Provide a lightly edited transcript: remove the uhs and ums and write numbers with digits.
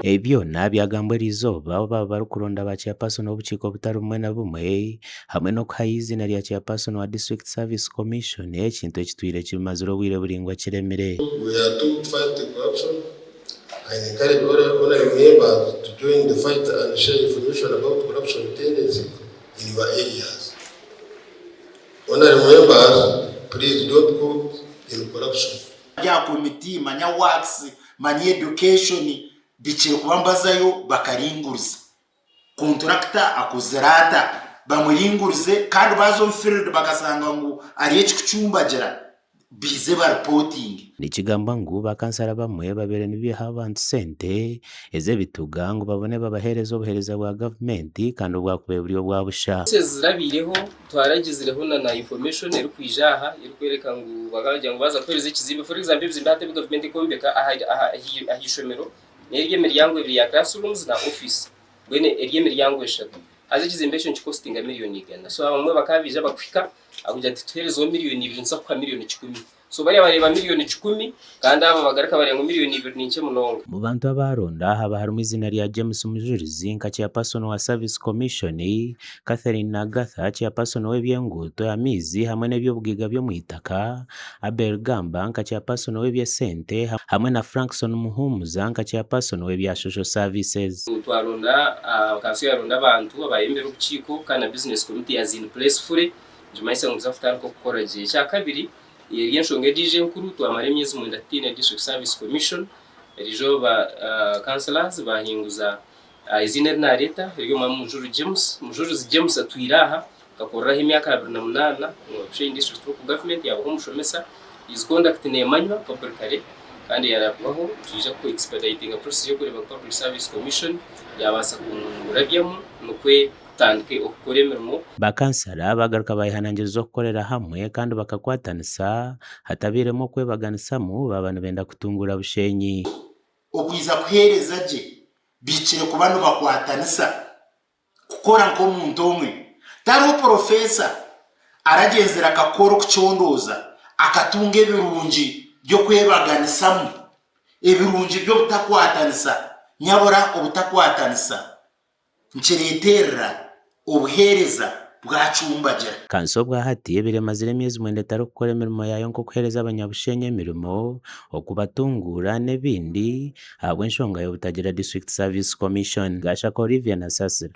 Ebi byona byagambwa eriizooba obu baaba barikuronda ba chairperson b'obukiiko obutari bumwe na bumwe hamwe n'okuhayo eiziina rya chairperson wa District Service Commission ekintu ekitwire kimazire obwire buraingwa kiremire. We are to fight the corruption. I encourage all honorable members to join the fight and share information about corruption tendencies in your areas. Honorable members, please don't caught in corruption. Bya committee, manya works, manya education bikire kuba nibazayo bakaringuriza. Contractor akozire ata? Bamuringurize kandi baaza omu field bakasanga ngu hariyo ekikucumbagira baize bareportinge. Nikigambwa ngu ba kansara abamwe babaire nibaiha abantu sente ez'ebituga ngu babone babaheereze obuheereza bwa gavumenti kandi obwakubaire buri obwa busha. Process zirabaireho twaragizireho na na information erikwija aha erikworeka ngu bakaba baragira ngu baaza kuheereza ekizimbe for example ebizimbe hati ebi gavumenti ekwombeka aha aha ah'eishomero n'eri emiryango ebiri ya classrooms na office mbwenu eri emiryango eshatu haza ekizimbe ekyo nikikositinga miriyoni igana so abamwe bakaba baija bakuhika akugira ati tuheerezeho miriyoni ibiri nituza kukuha miriyoni kikumi So bariya bareeba miriyoni kikumi kandi aba bagaruka bareeba ngu miriyoni ibiri ni nkye munonga. Omu bantu abaaronda haba harimu eiziina rya James Mujurizi nka Chairperson wa Service Commission, Catherine Nagatha Chairperson w'eby'enguuto, amaizi hamwe n'eby'obugaiga by'omu itaka, Abel Gamba nka Chairperson w'eby'esente hamwe na Frankson Muhumuza nka Chairperson w'ebya Social Services. Twaronda, kanso yaronda abantu abayembera obukiiko kandi na Business Committee yaza in place fully. Nikimanyisa ngu nituza kutandika okukora gye. Ekyakabiri, eri enshonga endiijo enkuru, twamara emyezi mwenda tutaine District Service Commission, erizooba councillors baahinguza eiziina eri naareeta ery'omwami Mujuru James. Mujuruzi James atwire aha, akakoreraho emyaka 28 omu Bushenyi District Local Government, yaabaho omushomesa. His conduct neemanywa publicly kandi yaarabwaho. Nitwija ku expeditinga process y'okureeba ngu Public Service Commission yaabaasa kumurabyamu nikwo tutandike okukora emirimo. Ba kansara bagaruka bayehanangiriza okukorera hamwe kandi bakakwatanisa hatabairemu okwebaganisamu baaba nibenda kutunguura Bushenyi. Okwija kuheereza gye bihikire kuba nibakwatanisa kukora nk'omuntu omwe. Tihariho porofesa aragyenzire akakora okucondooza akatunga ebirungi by'okwebaganisamu, ebirungi by'obutakwatanisa, nyabura obutakwatanisa. Nikireeterera obuheereza bwacumbagira. Kanso obwahati ebaire emazire emyezi mwenda etarikukora emirimo yaayo nk'okuheereza abanyabushenyi emirimo, okubatunguura n'ebindi ahabw'enshonga y'obutagira District Service Commission. Gashaka Olivia Nasasira.